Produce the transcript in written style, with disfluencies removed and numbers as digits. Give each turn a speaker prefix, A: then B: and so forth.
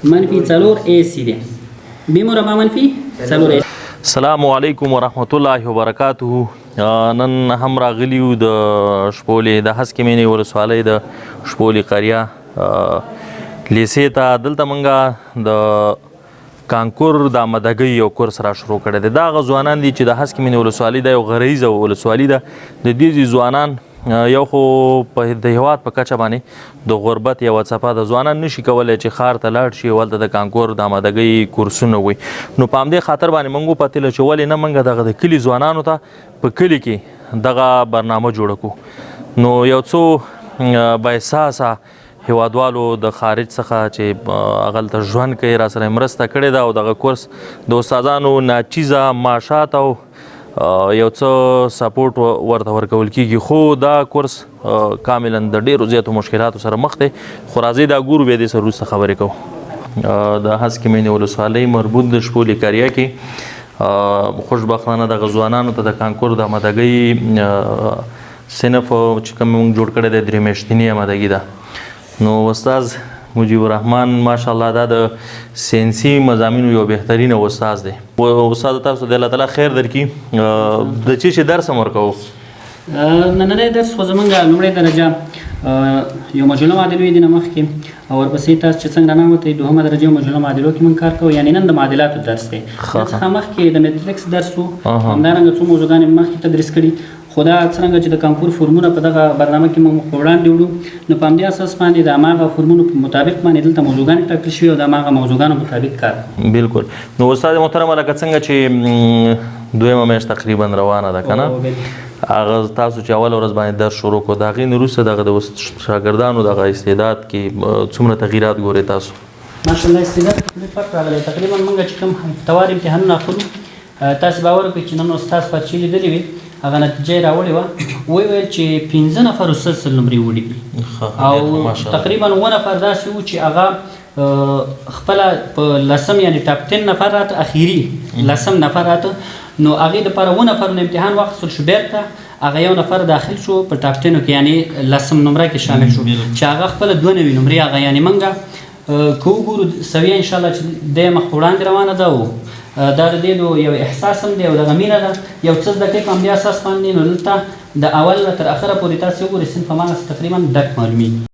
A: منفي 4 ای سي دی. بی مربع منفي 4 ای.
B: السلام علیکم ورحمت الله وبرکاته. نن هم راغلي یو د شپولې د هسکې مینې ولسوالۍ د شپولې قریه لیسې ته. دلته مونږه د کانکور د آمادګۍ یو کورس را شروع کړی دی. دا هغه ځوانان دي چې د هسکې مینې ولسوالۍ ده، یو غریزه ولسوالي ده. د دې ځای ځوانان یو خو په د هیواد په کچه باندې د غربت یوه څپه ده. ځوانان نشي کولی چې ښار ته لاړ شي او هلته د کانکور د آمادګۍ کورسونه وي. نو په همدې خاطر باندې موږ وپتېله چې ولې نه موږ دغه د کلي ځوانانو ته په کلي کې دغه برنامه جوړه کړو. نو یو څو بااحساسه هیوادوالو د خارج څخه چې هغلته ژوند کوي را سره مرسته کړې ده او دغه کورس د استادانو ناچیزه معاشات او یو څه سپورټ ورته ورکول کیږي. خو دا کورس کاملا د ډیرو زیاتو مشکلاتو سره مخ دی. خو راځئ دا ګورو، بیا دې سره وروسته خبرې کوو. د هسکې مینې ولسوالۍ مربوط د شپولې قریه کې خوشبختانه دغه ځوانانو ته د کانکور د آمادګۍ صنف چې کوم موږ جوړ کړی دی، 3 میاشتنۍ آمادګي ده. نو استاد مجیب الرحمن ماشاءالله دا د ساینسي مضامینو یو بهترین استاد دی. استاد تاسو د الله تعالی خیر درکړي. د چی شي درس هم ورکوو؟
A: نننی درس خو زمونږ لومړۍ درجه یو مجله معادلو دي نه مخکې، او ورپسې تاسو چې څنګه راننوتئ دوهمه درجه یو مجله معادلو کې موږ کار کوو، یعنې نن د معادلاتو درس دی. څخه مخکې د مټریکس درس و، همدارنګه څو موضوعګانې مخکې تدریس کړي. خو دا څرنګه چې د کانکور فرمونه په دغه برنامه کې موږ په وړاندې وړو، نو په همدې اساس باندې د هماغه فرمونو په مطابق باندې دلته موضوعګانې ټاکل شوي او د هماغه موضوعګانو مطابق کار کوو.
B: بالکل. نو استاد محترم، لکه څنګه چې دویمه میاشت تقریبا روانه ده که نه، هغه تاسو چې اوله ورځ باندې درس شروع کړو، د هغې نه وروسته دغه د شاګردانو دغه استعداد کې څومره تغیرات ګورئ تاسو؟
A: ماشاءالله استعداد کې ډېر فرق راغلی. تقریبا موږ چې کوم هفتوار امتحانونه اخلو، تاسو باور وکړئ چې نن استاد پرچې لیدلې وې، هغه نتیجه یې راوړې وه، ویې ویل چې 5 نفرو 100 100 نمرې وړي دي، او تقریبا 7 نفر داسې وو چې هغه خپله په لسم یعنې ټاپ 10 نفر راته، اخیري لسم نفر راته. نو هغې دپاره 7 نفرو نه امتحان واخیستل شو، بېرته هغه یو نفر داخل شو په ټاپ 10 کې، یعنې لسم نمره کې شامل شو، چې هغه خپله 92 نمرې هغه، یعنې موږ که وګورو سویه انشاءالله چې دی مخ په وړاندې روانه ده، او دا د دې یو احساس هم دی او دغه مینه ده، یو څه زده کوي په همدې اساس باندې. نو دلته د اول نه تر اخره پورې تاسې وګورئ صنف هماغسې تقریبا ډک معلومېږي.